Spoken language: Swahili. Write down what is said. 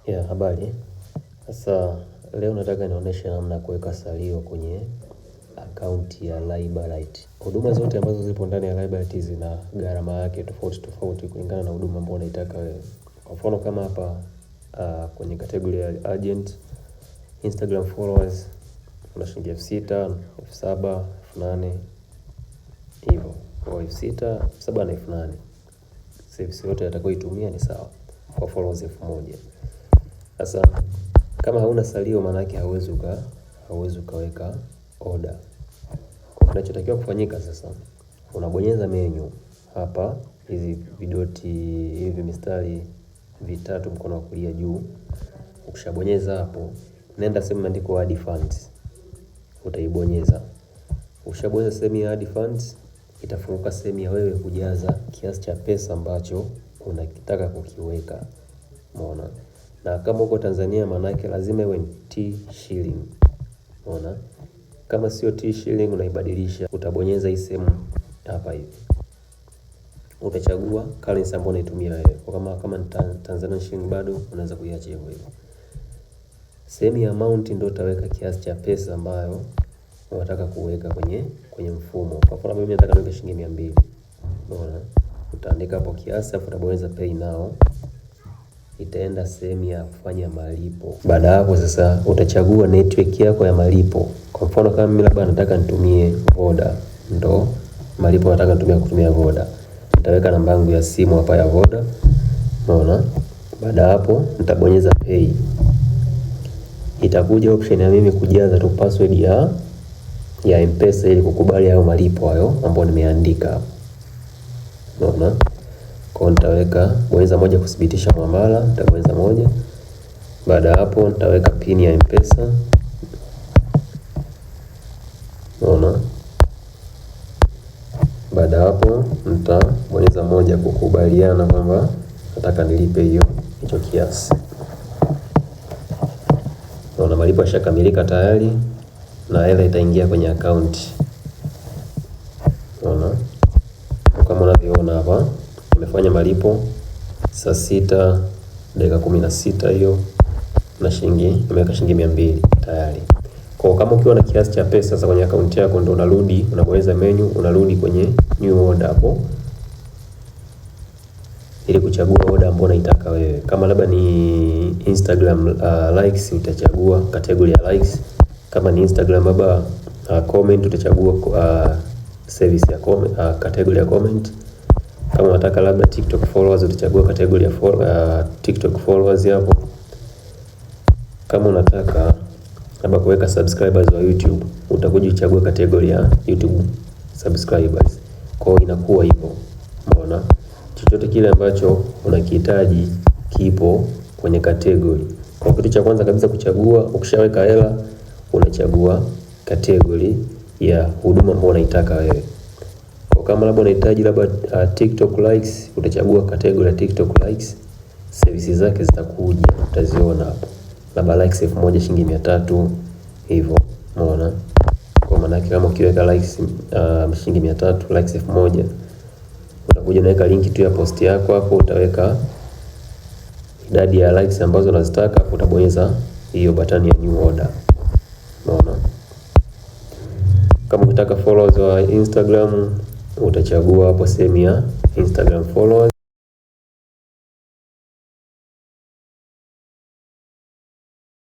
Ya habari. Sasa leo nataka nionyeshe namna ya kuweka salio kwenye akaunti ya Liberty. Huduma zote ambazo zipo ndani ya Liberty zina gharama yake tofauti tofauti kulingana na huduma ambayo unaitaka wewe. Kwa mfano kama hapa kwenye category ya agent, Instagram followers kuna shilingi 6,000, 7,000, 8,000 hivyo. Kwa 6,000, 7,000 na 8,000. Service yote atakayoitumia ni sawa kwa followers 1,000. Sasa kama hauna salio, maana yake hauwezi ukaweka order. Kwa kinachotakiwa kufanyika sasa, unabonyeza menu hapa, hizi vidoti hivi mistari vitatu mkono wa kulia juu. Ukishabonyeza hapo, nenda sehemu imeandikwa add funds, utaibonyeza. Ukishabonyeza sehemu ya add funds, itafunguka sehemu ya wewe kujaza kiasi cha pesa ambacho unakitaka kukiweka. Umeona? Na kama uko Tanzania maana yake lazima iwe ni T shilling. Umeona? Kama sio T shilling unaibadilisha, utabonyeza hii sehemu hapa hivi. Utachagua currency ambayo unaitumia wewe. Kwa kama ni Tanzania shilling bado unaweza kuiacha hivyo hivyo. Sehemu ya amount ndio utaweka kiasi cha pesa ambayo unataka kuweka kwenye mfumo. Kwa mfano mimi nataka niweke shilingi 200. Umeona? Utaandika hapo kiasi afu utabonyeza pay now. Itaenda sehemu ya kufanya malipo. Baada hapo sasa utachagua network yako ya malipo. Kwa mfano kama mimi labda nataka nitumie Voda, ndo malipo nataka nitumie kutumia Voda. Nitaweka namba yangu ya simu hapa ya Voda. Umeona? Baada hapo nitabonyeza pay. Itakuja option ya mimi kujaza tu password ya M-Pesa ili kukubali hayo malipo hayo ambayo nimeandika hapo. Umeona? Kwa nitaweka bonyeza moja kuthibitisha muamala, nitabonyeza moja. Baada hapo nitaweka pin ya M-Pesa. Umeona? Baada hapo nitabonyeza moja kukubaliana kwamba nataka nilipe hiyo hicho kiasi. Unaona malipo yashakamilika tayari na hela itaingia kwenye akaunti. Unaona? Kama unavyoona hapa nimefanya malipo saa 6:16 hiyo na shilingi nimeweka shilingi 200 tayari. Kwa kama ukiwa na kiasi cha pesa sasa kwenye akaunti yako ndio unarudi unabonyeza menu unarudi kwenye new order hapo ili kuchagua order ambayo unaitaka wewe. Kama labda ni Instagram likes utachagua category ya likes. Kama ni Instagram labda comment utachagua service ya comment, category ya comment. Kama unataka labda TikTok followers utachagua category ya TikTok followers hapo. Kama unataka labda kuweka subscribers wa YouTube utakuja uchagua category ya YouTube subscribers. Kwa hiyo inakuwa hivyo. Umeona? Chochote kile ambacho unakihitaji kipo kwenye category. Kwa kitu cha kwanza kabisa kuchagua, ukishaweka hela unachagua category ya huduma ambayo unaitaka wewe. Kwa kama labda unahitaji labda TikTok likes, utachagua category ya TikTok likes, services zake zitakuja, utaziona hapo. Labda likes 1,000 shilingi 300 hivyo. Umeona? Kwa maana yake kama ukiweka likes shilingi 300, likes 1,000, utakuja unaweka link tu ya post yako hapo, utaweka idadi ya likes ambazo unazitaka, utabonyeza hiyo button ya new order. Umeona? Kama ukitaka followers wa Instagram utachagua hapo sehemu ya Instagram followers.